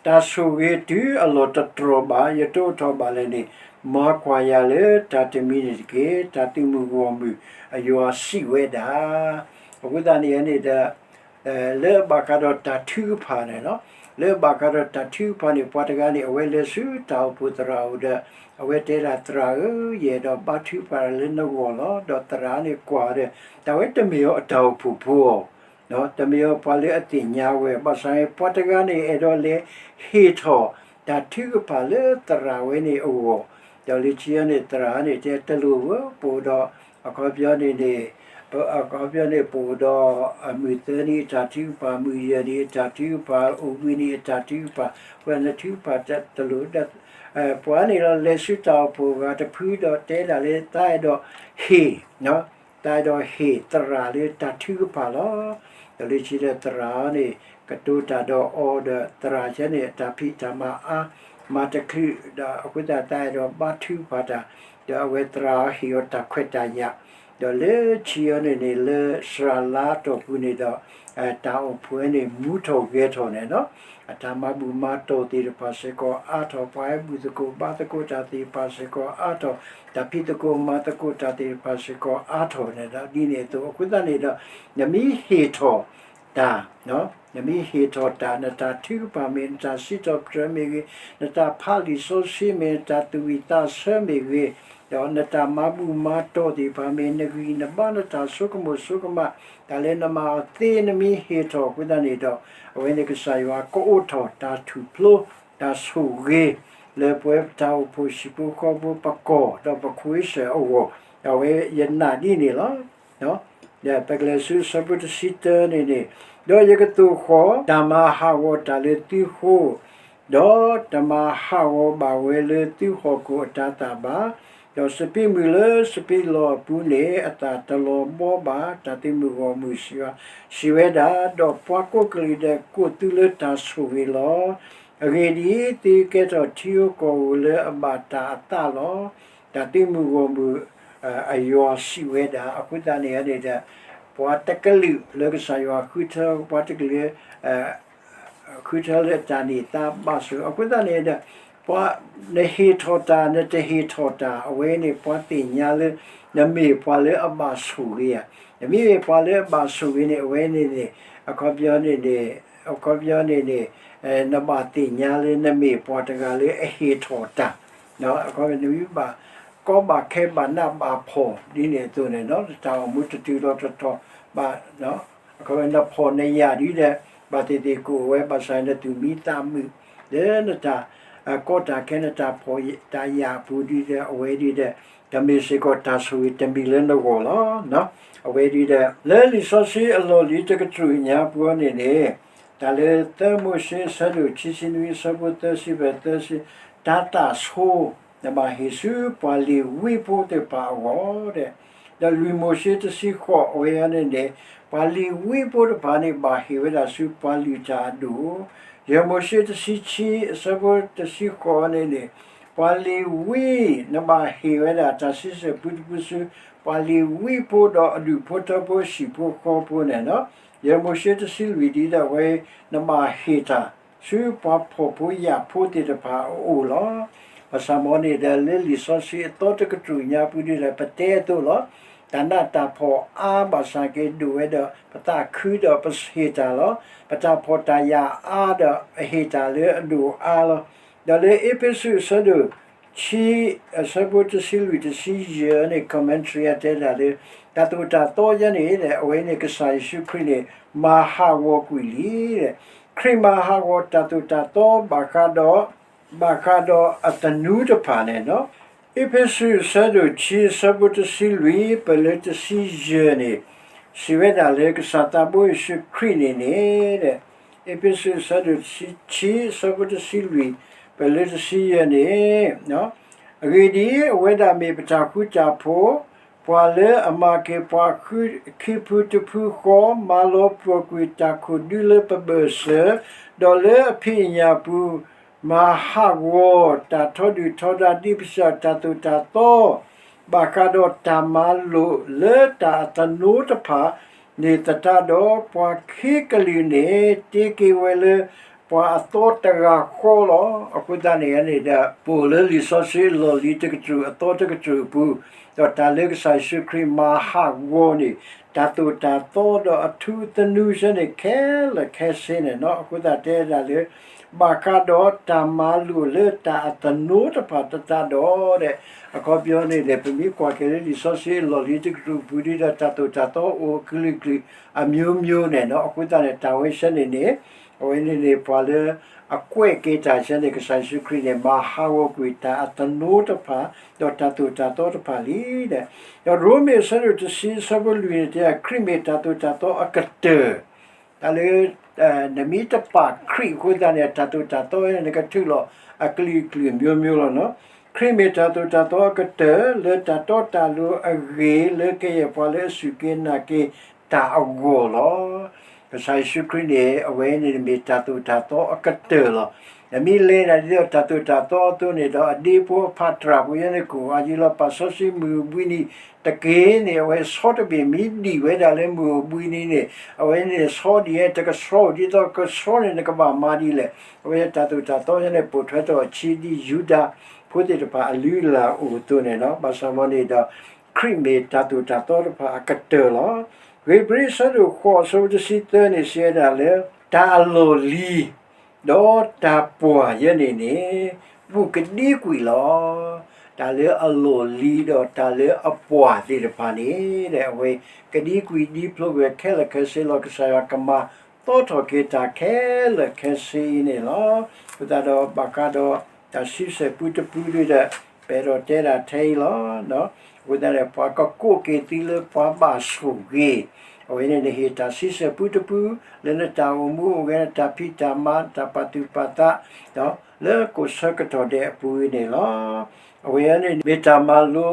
တၢ်ဆိၣ်ဂ့ၤတုၤအလီၢ်တတြီၢ်ဘၣ်, ယတအိးထီၣ်ဘၣ်လဲၣ်န့ၣ် မၤကွၢ်ယၤလၢတၢ်တမံၤန့ၣ်တက့ၢ်, တၢ်သုးမုၢ်ဂီၢ်မုၢ်အယွၤစံးဝဲဒၣ်. အဃိသတးန့ၣ်န့ၣ်ဒီး လၢအဘၣ်ဃးဒီးတၢ်ထုကဖၣ်န့ၣ်လီၤ. လၢအဘၣ်ဃးဒီးတၢ်ထုကဖၣ်န့ၣ် ပှၤတဂၤန့ၣ် အဝဲလဲၤဆူတၢ်အိၣ်ဖှိၣ်သရၣ်အအိၣ်ဒီး အဝဲတဲဒၣ် သရၣ်ဧၢ, ယအဲၣ်ဒိးဘါထုကဖၣ်လၢနဂီၢ်လီၤ. ဒီးသရၣ်န့ၣ်ကွၢ်ဒီး တၢ်ဝဲတမ့ၢ်အီၤအတၢ်အိၣ်ဖှိၣ်ဖိအီၤ, တမ့ၢ်အီၤပှၤလၢအသ့ၣ်ညါဝဲ, ဘၣ်ဆၣ်န့ၣ် ပှၤတဂၤန့ၣ် အဲၣ်ဒိးလဲၤဟ့ၣ်ထီၣ်တၢ်ထုကဖၣ်လၢသရၣ်ဝဲန့ၣ်အဂီၢ်, ဒီးလၢခံန့ၣ် သရၣ်န့ၣ်တဲတလိၣ်ဧၢ, ပအိၣ်ဒီး အခီပညီန့ၣ်န့ၣ် အခီပညီန့ၣ် ပအိၣ်ဒီးမုၢ်သၢနံၤအတၢ်ထုကဖၣ်, မုၢ်ယဲၢ်နံၤအတၢ်ထုကဖၣ်, အိၣ်ဘှံးနံၤအတၢ်ထုကဖၣ်, အဃိနထုကဖၣ်တလိၣ်ဒီး ပှၤန့ၣ်ဒီးလဲၤဆူတၢ်အိၣ်ဖှိၣ်ဂၤတဖုဒီးတဲဒၣ်လၢသးအဲၣ်ဒိးဟ့ၣ်, သးအဲၣ်ဒိးဟ့ၣ်သရၣ်လၢတၢ်ထုကဖၣ်လီၤ. ဒီးလၢခံဒီးသရၣ်န့ၣ် ကတိၤတၢ်ဒီးအီၤဒီး သရၣ်ကဲန့ၣ် အတၢ်ဖံးတၢ်မၤအါ, မၤတချုးဒီး အဃိသတးသးအဲၣ်ဒိးဘါထုကဖၣ်တၢ်, ဒီးအဝဲသရၣ်ဟ့ၣ်အီၤတၢ်ခွဲးတၢ်ယာ်, ဒီးလၢခံအံၤန့ၣ်န့ၣ် လၢစှၤလါအတီၢ်ပူၤန့ၣ်ဒီး တၢ်အိၣ်ဖှိၣ်န့ၣ် မူထီၣ်ဂဲၤထီၣ်န့ၣ်လီၤ. အတၢ်မၤဘူၣ်မၤတီၢ်သ့ၣ်တဖၣ်စ့ၢ်ကီးအါထီၣ်, ပှၤဟဲဘူၣ်သကိးဘါသကိးတၢ်သ့ၣ်တဖၣ်စ့ၢ်ကီးအါထီၣ်, တၢ်ဖံးသကိးမၤသကိးတၢ်သ့ၣ်တဖၣ်စ့ၢ်ကီးအါထီၣ်န့ၣ်ဒီး ဒ်န့ၣ်အသိး အဃိသတးန့ၣ်ဒီး နမ့ၢ်ဟ့ၣ်ထီၣ်တၢ် နမ့ၢ်ဟ့ၣ်ထီၣ်တၢ်, နတၢ်ထုကဖၣ်မ့ၢ်ဂ့ၤ, နတၢ်စံးထီၣ်ပတြၢၤမ့ၢ်ဂ့ၤ, နတၢ်ဖးလံာ်စီဆှံမ့ၢ်ဂ့ၤ, နတၢ်သူၣ်ဝံၣ်သးဆၢမ့ၢ်ဂ့ၤ, ဒီးနတၢ်မၤဘူၣ်မၤတီၢ်သ့ၣ်တဖၣ်မ့ၢ် နဂံၢ်နဘါ နတၢ်ဆိကမိၣ်ဆိကမး တၢ်လၢနမၤအီၤသ့ နမ့ၢ်ဟ့ၣ်ထီၣ်အဃိသတးန့ၣ်ဒီး အဝဲန့ၣ်ကစၢ်ယွၤကအိးထီၣ်တၢ်ထူၣ်ဖျိ တၢ်ဆိၣ်ဂ့ၤ လၢပဝဲပတၢ်အိၣ်ဖှိၣ်ဟံၣ်ဖိဃီဖိ ပကီၢ်ဒီးပခွ့စၢၣ်အဂီၢ် အဝဲယနာ်ဒ်န့ၣ်လီၤ. ဒီးပကလဲၤဆူအဆၢဖိတဆံတၢန့ၣ်န့ၣ်, ဒီးယကသိၣ်ဃီၤတၢ်မၤဟးဂီၤတၢ်လၢသုဃိ, ဒီးတမၤဟးဂီၤဘၣ်ဝဲလၢသုဟီၣ်ခိၣ်အတၤသၣ်ဘၣ်, ဒီးစပံးမုၢ်လၢစပံးလီၢ်အပူၤန့ၣ် အသၣ်တလီၤဘှီဘၣ်, တၢ်သုးမုၢ်ဂီၢ်မုၢ်စံးဝဲ, စံးဝဲဒၣ်, ဒီးပှၤကိးကလုာ်ဒဲးကိးသုလၢတၢ်ဆိၣ်ဂ့ၤလီၤ. အဂ့ၢ်ဒ်အံၤ, သုကဲထီၣ်ထံဧိၤကီၢ်ဧိၤလၢအဘၣ်တၢ်အသးလီၤ. တၢ်သုးမုၢ်ဂီၢ်မုၢ် အယွၤစံးဝဲဒၣ်, အဃိသတးန့ၣ်န့ၣ်ဒီး ပှၤတကလုာ်လၢကစၢ်ယွၤဃုထၢ ပှၤတကလုာ် ဃုထၢလၢတၢ်န့ၢ်သါဘၣ်ဆိၣ် အဃိသတးန့ၣ်ဒီး ပှၤ နဟ့ၣ်ထီၣ်တၢ် နတဟ့ၣ်ထီၣ်တၢ် အဝဲန့ၣ် ပှၤသ့ၣ်ညါလၢ နမ့ၢ်ပှၤလၢအဘၣ်ဆိၣ်ဂ့ၤဧါ. နမ့မ့ၢ်ပှၤလၢအဘၣ်ဆိၣ်ဂ့ၤန့ၣ် အဝဲန့ၣ်န့ၣ် အခီပညီန့ၣ်န့ၣ် အခီပညီန့ၣ်န့ၣ် နဘၣ်သ့ၣ်ညါလၢနမ့ၢ်ပှၤတဂၤလၢအဟ့ၣ်ထီၣ်တၢ် အခီပညီ နမ့ၢ်ဘၣ်ကီဘၣ်ခဲဘၣ်နးဘၣ်ဖှီၣ်ဒ်န့ၣ်အသိးန့ၣ် နတၢ်အိၣ်မူတတုၤလီၤတတီၤဘၣ် အခီပညီ နဖှီၣ်နယာ်ဒ်ဒီး ဘၣ်သ့ၣ်သ့ၣ်ကအိၣ်ဝဲ ဘၣ်ဆၣ်နသူၣ်မံသးမုာ် လၢနတၢ်ကီတၢ်ခဲ နတၢ်ဖှီၣ်တၢ်ယာ်အပူၤဒ်ဒီး အဝဲဒ်ဒီး တမ့ၢ်စ့ၢ်ကီးတၢ်ဆိၣ်ဂ့ၤတမံၤလၢနဂီၢ်လီၤ. အဝဲဒ်ဒီး လၢလံာ်စီဆှံအလီၢ်လံၤတကတြူၢ်ညါပူၤန့ၣ်န့ၣ် တၢ်လၢသၢမိၤၡ့အဆၢဒိၣ်ခံဆံနွံအဆၢဖိသၢဆံဘၣ်သၢဆံ တၤသၣ်ဆိ နဘၣ်ဟ့ၣ်ဆူပှၤလ့ၤဝံဖိသ့ၣ်တဖၣ်အဂီၢ် ဒီးလွံၢ်မိၤၡ့တဆံဃိးအဝဲအံၤန့ၣ်န့ၣ် ပှၤလ့ၤဝံဖိတဖၣ်န့ၣ် ဘၣ်ဟ့ၣ်ဝဲဒၣ်ဆူပှၤလုၢ်တၢ်အဒိၣ်, ယဲၢ်မိၤၡ့တဆံခံအဆၢဖိတဆံဃိးန့ၣ်န့ၣ် ပှၤလ့ၤဝံ နဘၣ်ဟ့ၣ်ဝဲဒၣ်တၢ်စံးဆၢပူတပူဆူ ပှၤလ့ၤဝံဖိဒီးအဒူၣ်ဖိထၢဖိဟံၣ်ဖိဃီဖိန့ၣ်လီၤ. ယဲၢ်မိၤၡ့တဆံလွံၢ်ဒ်ဒီးဝဲ နဘၣ်ဟ့ၣ်တၢ် ဆူပှၤဖှီၣ်ဖိယာ်ဖိသ့ၣ်တဖၣ်အအိၣ်လီၤ. ဘၣ်ဆၣ်မ်န့ၣ်ဒီး လၢလံာ်စီဆှံအသီတကတြူၢ်ညါပူၤဒ်ဒီး ပတဲအသိးလီၤ. တၢ်နးတၢ်ဖှီၣ်အါဘၣ်ဆၣ်က့ၤ ဒိၣ်ဝဲဒီး ပသးခုဒီးပဟ့ၣ်တၢ်လီၤ. ပတၢ်ဖှီၣ်တၢ်ယာ်အါဒီး ပဟ့ၣ်တၢ်လၢအဒိၣ်အါလီၤ. ဒီးလၢအ့းဖ့းစူးအဆၢဒိၣ် ဆံ အဆၢဖိတဆံလွံၢ်တဆံယဲၢ်န့ၣ် commentary အတဲဒၣ်လၢ တၢ်သိၣ်တၢ်သီယဲန့ၣ် အဝဲန့ၣ်ကစၢ်ယ့ၣ်ၡူးခရံာ်န့ၣ် မၤဟးဂီၤကွံာ်လံ. ခရံာ်မၤဟးဂီၤတၢ်သိၣ်တၢ်သီ ဘၣ်ဃးဒီး ဘၣ်ဃးဒီးအသနူတဖၣ်န့ၣ်လီၤ. အ့းဖ့းစူးအဆၢဒိၣ်ခံ အဆၢဖိတဆံလွံၢ် ပလၢတဆံယဲၢ်န့ၣ် စံးဝဲဒၣ်လၢကစၢ်သးဘိယ့ၣ်ၡူးခရံာ်န့ၣ်န့ၣ် အ့းဖ့းစူးအဆၢဒိၣ်ခံ အဆၢဖိတဆံလွံၢ် ပလၢတဆံယဲၢ်န့ၣ် အဂ့ၢ်ဒ်အံၤ, အဝဲဒၣ်မ့ၢ်ပတၢ်ဃူတၢ်ဖိး, ပှၤလၢအမၤက့ၤပှၤခံဖုတဖုဃီ, မၤလီၤပှီၢ်ကွံာ်တၢ်ခိၣ်ဒူလၢပဘၢၣ်စၢၤ, ဒီးလၢအဖံးအညၣ်ပူၤ မၤဟးဂီၤတၢ်ထီဒုၣ်ထီဒါ ဒ်ပစံးတၢ်သိၣ်တၢ်သီ ဘၣ်ဃးဒီးတၢ်မၤလိာ်လၢတၢ်အသနူတဖၣ်န့ၣ်သတးဒီး, ပှၤခံကလုာ်န့ၣ် တ့က့ၤဝဲလၢ ပှၤအသီတဂၤဃီလီၤ. အဃိသတးန့ၣ်န့ၣ်ဒီး ပအိၣ်လၢလံာ်စီဆှံအလီၢ်လံၤတကတြူၢ်အသီတကတြူၢ်အပူၤ, ဒီးတၢ်လၢကစၢ်ယ့ၣ်ၡူးခရံာ်မၤဟးဂီၤန့ၣ် တၢ်သိၣ်တၢ်သီဒီးအထူအသနူဆၢန့ၣ် ခဲလၢာ်ခဲဆ့န့ၣ်လီၤ. အဃိသတးတဲဒၣ်လၢ ဘၣ်ဃးဒီးတၢ်မၤလိာ်လၢတၢ်အသနူတဖၣ်သတးဒီး အခီပညီန့ၣ်ဒီး ပမ့ၢ်ကွၢ်က့ၤလၢလံာ်စီဆှံအလီၢ်လံၤတကတြူၢ်အပူၤဒ်ဒီးတၢ်သိၣ်တၢ်သီအိၣ်အကလုာ်ကလုာ်အမျိုးမျိုးန့ၣ်လီၤ. အဃိသတးန့ၣ် တၢ်ဝဲဆၢန့ၣ်န့ၣ် အဝဲန့ၣ်န့ၣ် ပှၤလၢအကွဲးက့ၤတၢ်ဆၢန့ၣ် ကစၢ်ယ့ၣ်ၡူးခရံာ်န့ၣ် မၤဟးဂီၤကွံာ်တၢ်အသနူတဖၣ် ဒီးတၢ်သိၣ်တၢ်သီတဖၣ်လံဒီး, ဒီးရိမ့ၤအဆၢဒိၣ်တဆံအဆၢဖိလွံၢ်န့ၣ်တဲ ခရံာ်မ့ၢ်တၢ်သိၣ်တၢ်သီအကတၢၢ် တၢ်လၢ နမ့ၢ်တပာ်ခရံာ်အဃိသတးန့ၣ် တၢ်သိၣ်တၢ်သီန့ၣ် နကထုးလီၤအကလုာ်ကလုာ်မျိုးမျိုးလီၤ. ခရံာ်မ့ၢ်တၢ်သိၣ်တၢ်သီအကတၢၢ် လၢတၢ်တီတၢ်လိၤအဂ့ၢ် လၢကယဲၢ်ပှၤလၢအစူၢ်က့ၤနာ်က့ၤတၢ်အဂီၢ်လီၤ. ကစၢ်ယ့ၣ်ၡူးခရံာ်န့ၣ် အဝဲန့ၣ်မ့ၢ်တၢ်သိၣ်တၢ်သီအကတၢၢ်လီၤ. နမ့ၢ်လဲၤဒၣ်ဒ်သိးတၢ်သိၣ်တၢ်သီအသိးန့ၣ်ဒီး အဒ့ဖိအဖးတြၢ်ဖိယဲန့ၣ် ကအိၣ်အါယံၤလီၤ. ပာ်စီဆှံမုၢ်အိၣ်ဘှံးနံၤတက့ၢ်န့ၣ် အဝဲဆီတဘ့ၣ်မ့ၢ်ဒံးဝဲဒၣ်လၢမုၢ်အိၣ်ဘှံးနံၤန့ၣ် အဝဲန့ၣ်ဆီဒံးဝဲ တကဆှီအိၣ်ဒ်သိးကဆှီန့ၣ် နကဘၣ်မၤဒ်လဲၣ်. အဝဲတၢ်သိၣ်တၢ်သီယဲန့ၣ် ပိာ်ထွဲထီၣ်အဆံးဒ်ယူဒၤဖိသ့ၣ်တဖၣ်အလုၢ်အလၢ်အိၣ်အသိးန့ၣ်လီၤ. ဘၣ်ဆၣ်မ်န့ၣ်ဒီး ခရံာ်မ့ၢ်တၢ်သိၣ်တၢ်သီတဖၣ်အကတၢၢ်လီၤ. ဧ့ၤဘြံၤအဆၢဒိၣ်ဃိးအဆၢဖိတဆံသၢန့ၣ် စံးဝဲဒၣ်လၢ တၢ်အလီၢ်လံၤ ဒီးတၢ်ပှၢ်ယဲန့ၣ်န့ၣ် ဘူးကဒံကွံာ်လီၤ. တၢ်လၢအလီၢ်လံၤဒီးတၢ်လၢအပှၢ်သ့ၣ်တဖၣ်န့ၣ် အဝဲကဒံကွံာ်ဒံဖျိကွံာ်ခဲလၢာ်ခဲဆ့လီၤ. ကစၢ်ယွၤကမၤသီထီၣ်က့ၤတၢ်ခဲလၢာ်ခဲဆ့အံၤန့ၣ်လီၤ. အဃိသတးဒီးဘၣ်ဃးဒီးတၢ်ဆံဆဲၣ်ပူတပူဒီး ပအဲၣ်ဒိးတဲဒၣ်ထဲအံၤလီၤ. အဃိသတးန့ၣ် ပှၤကကိးက့ၤသုလၢပှၤဘၣ်ဆိၣ်ဂ့ၤ, အဝဲန့ၣ်နဟ့ၣ်တၢ်ဆံဆဲၣ်ပူတပူ လၢနတၢ်အိၣ်မူအိၣ်ဂဲၤ နတၢ်ဖံးတၢ်မၤ နတၢ်ပာ်သူၣ်ပာ်သး လၢကိးဆၢကတီၢ်ဒဲးအပူၤန့ၣ်လီၤ. အဝဲန့ၣ်မ့ၢ်တၢ်မၤလိ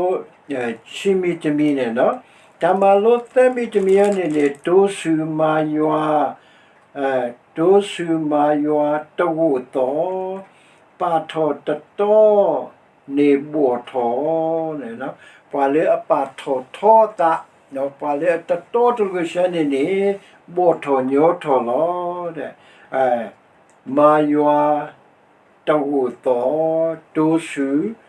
ဆံမံၤတမံၤန့ၣ်လီၤ. တၢ်မၤလိသၢမံၤတမံၤအံၤန့ၣ်န့ၣ် တိစူၤမၤယွၤ တိစူၤမၤယွၤတဂိာ်သီၣ်, ပာ်ထီၣ်တတီန့ၣ်ဘှီၣ်ထီၣ်, ပှၤလၢအပာ်ထီၣ်ထီအသး, ပှၤလၢအတတီတလိၤဆၢန့ၣ်န့ၣ် ဘှီၣ်ထီၣ်ညီထီၣ်လီၤ. မၤယွၤတဂိာ်သီၣ်, တိစူၤ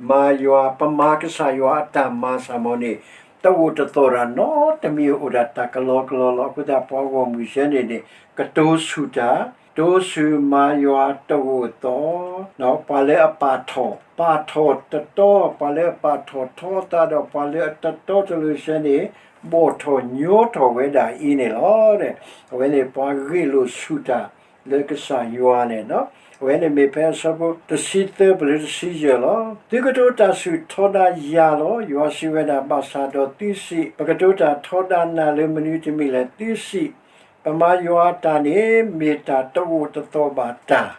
မၤယွၤ, ပမၤကစၢ်ယွၤအတၢ်မၤစ့ၢ်ကီးန့ၣ် တဂိာ်တသီၣ်တၢ်နီတမံၤ အိၣ်ဒၣ်တၢ်ကလီကလီလီၤ. အဃိသတး ပှၤဂီၢ်မုၢ်ဆၢန့ၣ်န့ၣ် ကတိစူၤတၢ်, တိစူၤမၤယွၤတဂိာ်သီၣ်, ပှၤလၢအပာ်ထီၣ်, ပာ်ထီၣ်တတီ, ပှၤလၢအပာ်ထီၣ်ထီအသးဒီးပှၤလၢအတတီတလိၤဆၢန့ၣ် ဘှီၣ်ထီၣ်ညီထီၣ်ဝဲဒၣ်အံၤန့ၣ်လီၤ. အဝဲန့ၣ်ပှၤဂ့ၢ်လိာ်ဆူၣ်တၢ်လၢကစၢ်ယွၤန့ၣ်လီၤ. အဝဲန့ၣ်မ့ၢ်ဖဲအဆၢဖိတဆံသၢပလၢတဆံယဲၢ်လီၤ. သုကတိၤတၢ်ဆူၣ်ထီဒါယၤလီၤ. ယွၤစံးဝဲဒၣ်, ဘၣ်ဆၣ်ဒီးသုစံး, ပကတိၤတၢ်ထီဒါနၤလၢမနုၤတမံၤလဲၣ်. သုစံး, ပမၤယွၤအတၢ်န့ၣ် မ့ၢ်တၢ်တဂိာ်တသီၣ်ဘၣ်တၢ်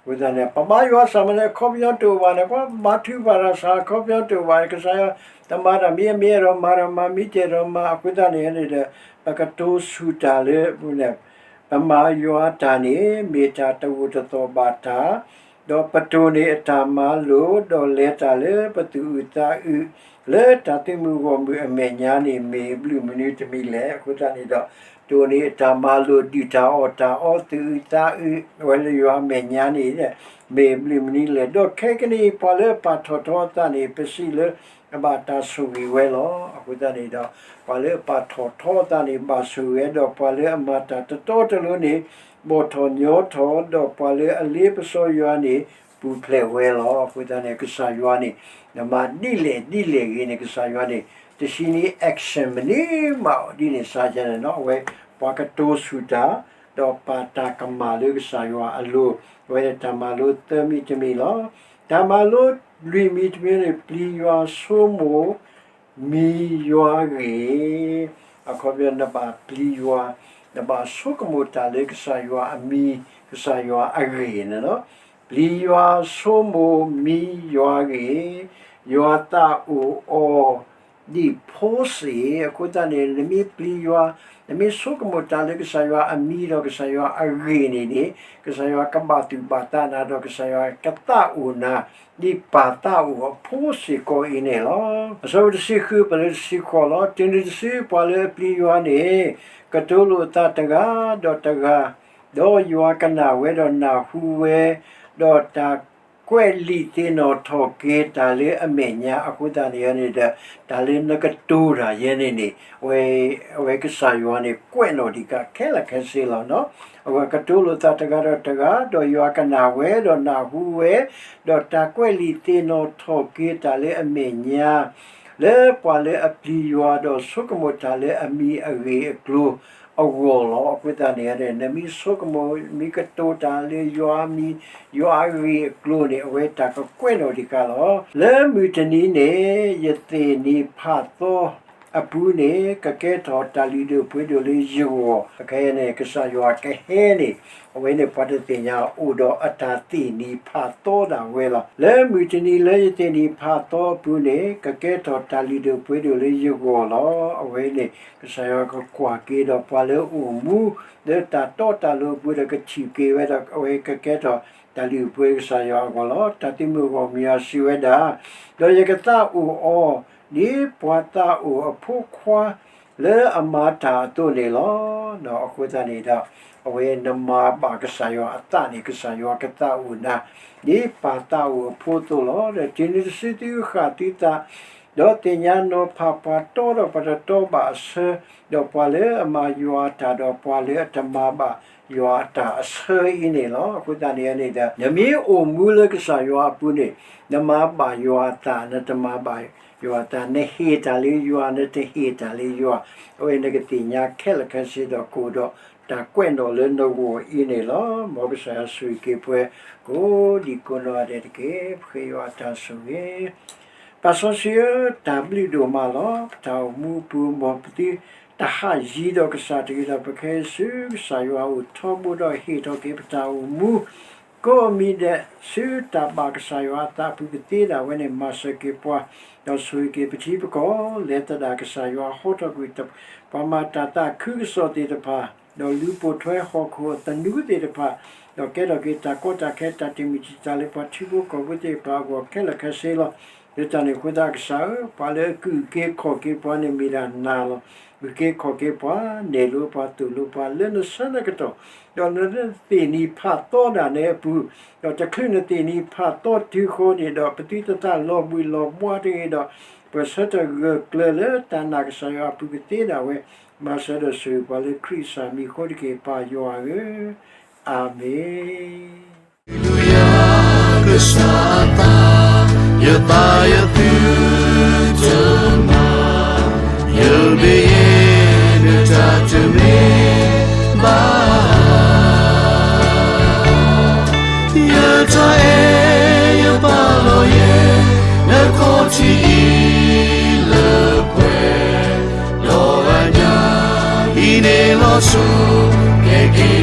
အဃိသတးန့ၣ် ပမၤယွၤစ့ၢ်ကီးန့ၣ် အခီပညီတအိၣ်ဘၣ်န့ၣ်, ပှၤမၤထုကဖၣ်တၢ်စ့ၢ်ကီး အခီပညီတအိၣ်ဘၣ်န့ၣ်, ကစၢ်ယွၤတမၤတၢ်မ့ၢ် အမ့ၢ်အဲၣ်ဒိးမၤဒီးမၤ, မ့ၢ်တအဲၣ်ဒိးမၤ. အဃိသတးန့ၣ်န့ၣ်ဒီး ပကတိၤဆူၣ်တၢ်လၢ ပမၤယွၤတၢ်န့ၣ် မ့ၢ်တၢ်တဂိာ်တသီၣ်ဘၣ်တၢ်, ဒီးပတိၢ်န့ၢ်အတၢ်မၤလိာ်, ဒီးလဲၤတၢ်လၢပသူၣ်အုးသးအုး လၢတၢ်သုးမုၢ်ဂီၢ်မုၢ်အမဲာ်ညါန့ၣ် မ့ၢ်ဘျုးမနုၤတမံၤလဲၣ်. အဃိသတးန့ၣ်ဒီး တိၢ်န့ၢ်အတၢ်မၤလိာ် ဒုၣ်တၢ်အီၣ်တၢ်အီ သူၣ်အုးသးအုး ဝဲလၢယွၤအမဲာ်ညါန့ၣ် မ့ၢ်ဘျုးမနုၤလဲၣ်. ဒီးခဲကနံၣ်အံၤ ပှၤလၢအပာ်ထီၣ်ထီအသးန့ၣ် ပစံးလၢအဘၣ်တၢ်ဆိၣ်ဂ့ၤဝဲလီၤ. အဃိသတးန့ၣ်ဒီး ပှၤလၢအပာ်ထီၣ်ထီအသးန့ၣ် ဘၣ်ဆိၣ်ဂ့ၤဝဲ, ဒီးပှၤလၢအမၤတၢ်တတီတလိၤန့ၣ် ဘှီၣ်ထီၣ်ညီထီၣ်, ဒီးပှၤလၢအလ့ပစီယွၤန့ၣ် ပူၤဖျဲးဝဲလီၤ. အဃိသတးန့ၣ် ကစၢ်ယွၤန့ၣ် နမၤဒ်လဲၣ်ဒ်လဲၣ်ဂ့ၤန့ၣ် ကစၢ်ယွၤန့ၣ် တဆံနံၤ action မနုၤမး ဒ်န့ၣ်စ့ၢ်ကီးန့ၣ်လီၤ. အဝဲပှၤကတိၤဆူၣ်တၢ် ဒီးပာ်တၢ်ကမၣ်လၢကစၢ်ယွၤအလိၤ, အဝဲန့ၣ်တၢ်မၤလိသၢမံၤတမံၤလီၤ. တၢ်မၤလိလွံၢ်မံၤတမံၤန့ၣ် ပျံၤယွၤဆိကမိၣ် မံယွၤဂ့ၢ်, အခီပညီ နဘၣ်ပျံၤယွၤ, နဘၣ်ဆိကမိၣ်တၢ်လၢကစၢ်ယွၤအမံၤ ကစၢ်ယွၤအဂ့ၢ်န့ၣ်လီၤ. ပျံၤယွၤဆိကမိၣ်မံယွၤဂ့ၢ်, ယွၤသးအိၣ်အီၤဒ်ဖိစ့ၢ်. အဃိသတးန့ၣ် နမ့ၢ်ပျံၤယွၤ, နမ့ၢ်ဆိကမိၣ်တၢ်လၢကစၢ်ယွၤအမံၤဒီးကစၢ်ယွၤအဂ့ၢ်န့ၣ်န့ၣ် ကစၢ်ယွၤကဘၣ်သူၣ်ဘၣ်သးနၤ ဒီးကစၢ်ယွၤကသးအိၣ်နၤ ဒ်ပၢ်သးအိၣ်အဖိစ့ၢ်ကီးအံၤန့ၣ်လီၤ. အဆၢဖိတဆံဃု ပလၢတဆံဃိးလီၤ. တုၤနုၤတစု ပှၤလၢအပျံၤယွၤန့ၣ် ကတိၤလိာ်အသးတဂၤဒီးတဂၤ, ဒီးယွၤကနၣ်ဝဲဒီးနၢ်ဟူဝဲ, ဒီးတၢ်ကွဲးလံာ်သ့ၣ်နီၣ်ထီၣ်က့ၤတၢ်လၢအမဲာ်ညါ. အဃိသတးန့ၣ်န့ၣ်ဒီး တၢ်လၢနကတိၤတၢ်ယဲန့ၣ်န့ၣ် အဝဲကစၢ်ယွၤန့ၣ် ကွဲးနီၣ်ဒံးကခဲလၢာ်ခဲဆ့လီၤ. အဝဲကတိၤလိာ်သးတဂၤဒီးတဂၤ, ဒီးယွၤကနၣ်ဝဲဒီးနၢ်ဟူဝဲ, ဒီးတၢ်ကွဲးလံာ်သ့ၣ်နီၣ်ထီၣ်က့ၤတၢ်လၢအမဲာ်ညါ လၢပှၤလၢအပျံၤယွၤဒီးဆိကမိၣ်တၢ်လၢအမံၤအဂ့ၢ်အကျိၤအဂီၢ်လီၤ. အဃိသတးန့ၣ် နမ့ၢ်ဆိကမိၣ် မ့ၢ်ကတိၤတၢ်လၢယွၤအမံၤ ယွၤအဂ့ၢ်အကျိၤန့ၣ် အဝဲတၢ်ကကွဲးနီၣ်ဒံးကလီၤ. လၢမုၢ်တနံၤန့ၣ် ယသ့ၣ်နံၤဖးသီအပူၤန့ၣ် ကကဲထီၣ်တၢ်လုၢ်ဒိၣ်ပှ့ၤဒိၣ်လၢယဂီၢ်. အခဲအံၤန့ၣ် ကစၢ်ယွၤကဟဲန့ၣ် အဝဲန့ၣ်ပှၤတသ့ၣ်ညါအိၣ်ဒီးအတၢ်သ့ၣ်နံၤဖးသီဒၣ်ဝဲလီၤ. လၢမုၢ်တနံၤလၢယသ့ၣ်နံၤဖးသီအပူၤန့ၣ် ကကဲထီၣ်တၢ်လုၢ်ဒိၣ်ပှ့ၤဒိၣ်လၢယဂီၢ်လီၤ. အဝဲန့ၣ် ကစၢ်ယွၤကကွၢ်က့ၤဒီးပှၤလၢအအိၣ်မူ လၢတၢ်တီတၢ်လိၤအပူၤဒီးကထံၣ်က့ၤဝဲဒီး အဝဲကကဲထီၣ်တၢ်လုၢ်ဒိၣ်ပှ့ၤကစၢ်ယွၤအဂီၢ်လီၤ. တၢ်သုးမုၢ်ဂီၢ်မုၢ်ယွၤစံးဝဲဒၣ်, ဒီးယကသးအိၣ်အီၤ ဒ်ပှၤသးအိၣ်အဖိခွါ လၢအမၤတၢ်အသိးန့ၣ်လီၤ. အဃိသတးန့ၣ်ဒီး အဝဲနမၤဘၣ်ကစၢ်ယွၤအသးန့ၣ် ကစၢ်ယွၤကသးအိၣ်နၤ ဒ်ပၢ်သးအိၣ်အဖိအသိးလီၤ. ဒီးတုၤနုၤတစုသုကဃၣ်သုသး ဒီးသ့ၣ်ညါနီၤဖးပှၤတီဒီးပှၤတတီဘၣ်အဆၢ, ဒီးပှၤလၢအမၤယွၤအတၢ်ဒီးပှၤလၢအတမၤဘၣ်ယွၤအတၢ်အဆၢအံၤန့ၣ်လီၤ. အဃိသတးန့ၣ်န့ၣ်ဒီး နမ့ၢ်အိၣ်မူလၢကစၢ်ယွၤအပူၤန့ၣ်, နမၤဘၣ်ယွၤအသး, နတမၤဘၣ်ယွၤအသး, နဟ့ၣ်တၢ်လၢယွၤ, နတဟ့ၣ်တၢ်လၢယွၤ, အဝဲန့ၣ်နကသ့ၣ်ညါခဲလၢာ်ခဲဆ့ဒီးကအိၣ်ဒီးတၢ်ကွဲးနီၣ်လၢနဂီၢ်အံၤန့ၣ်လီၤ. မ်ကစၢ်ယွၤဆိၣ်ဂ့ၤက့ၤပှၤ ကိးဒံကိးနီၢ်ဂၤဒဲးတက့ၢ်. ပဃ့ယွၤအတၢ်ဆိၣ်ဂ့ၤ ပၢ်စီဆှံဧၢ, တၢ်ဘျုးဒိၣ်မးလီၤ. ပတၢ်အိၣ်မူအပူၤ မ်ပသုတဟးယံၤဒီးကစၢ်တဂ့ၤဒီး ပကဟဲဆူကစၢ်ယွၤအအိၣ်ထီဘိဒီးဟ့ၣ်ထီၣ်က့ၤပတၢ်အိၣ်မူ ကိးမံၤဒဲး ဆူတၢ်ဘၣ်ကစၢ်ယွၤအသးအပူၤကသ့ဒၣ်ဝဲန့ၣ် မၤစၢၤက့ၤပှၤ, ဒီးဆိၣ်ဂ့ၤက့ၤပထံပကီၢ် လဲၤသဒၣ်ကစၢ်ယွၤဟီထီၣ်ကွံာ် ပှၤမၤတၢ်သးခုကစီၣ်သ့ၣ်တဖၣ်, ဒီးလူၤပိာ်ထွဲဟီၣ်ခိၣ်အသနူသ့ၣ်တဖၣ်, ဒီးကဲထီၣ်က့ၤတၢ်ကီတၢ်ခဲ တၢ်တမံၤတံာ်တာ်လၢပှၤထံဖိကီၢ်ဖိသ့ၣ်တဖၣ်အဂီၢ်ခဲလၢာ်ခဲဆ့လီၤ. လၢတၢ်န့ၣ်အဃိသတးကစၢ်ဧၢ, ပှၤလၢအကအုၣ်က့ၤခီၣ်က့ၤပှၤန့ၣ်မ့ၢ်ဒၣ်နၤလီၤ. အုၣ်က့ၤခီၣ်က့ၤပှၤ, နဲၣ်လိပှၤ, သိၣ်လိပှၤ လၢနဆၢနကတီၢ်, ဒီးနသ့ၣ်နံၤဖးသီဒၣ်နဲအပူၤ, ဒီးတချုးနသ့ၣ်နံၤဖးသီတုၤဃီန့ၣ်ဒီး ပသုတသးလီၤဘှံးလီၤဘှါတဂ့ၤဒီး ပဆၢထၢၣ်ဂၢၢ်ကျၢၤလၢတၢ်နာ်ကစၢ်ယွၤအပူၤကသ့ဒၣ်ဝဲ, မၤစၢၤဒီးဆိၣ်ဂ့ၤပှၤလၢခရံာ်အမံၤအဃိတက့ၢ် ပၢ်ယွၤဧၢ, အၤမ့ၣ်. Hallelujah, ကစၢ်အသး, ယသးယသုတမၤ, ယမ့ၢ်ယဲ နတၢ်တမ့ၢ်ဘၣ်. ယတၢ်အဲၣ်ယပာ်လီၤယဲ နခီၣ်ထံးအံၤလၢပှဲၤ, ဒီးအညါ အံၤန့ၣ်လီၤဆီ ကဲက့ၤ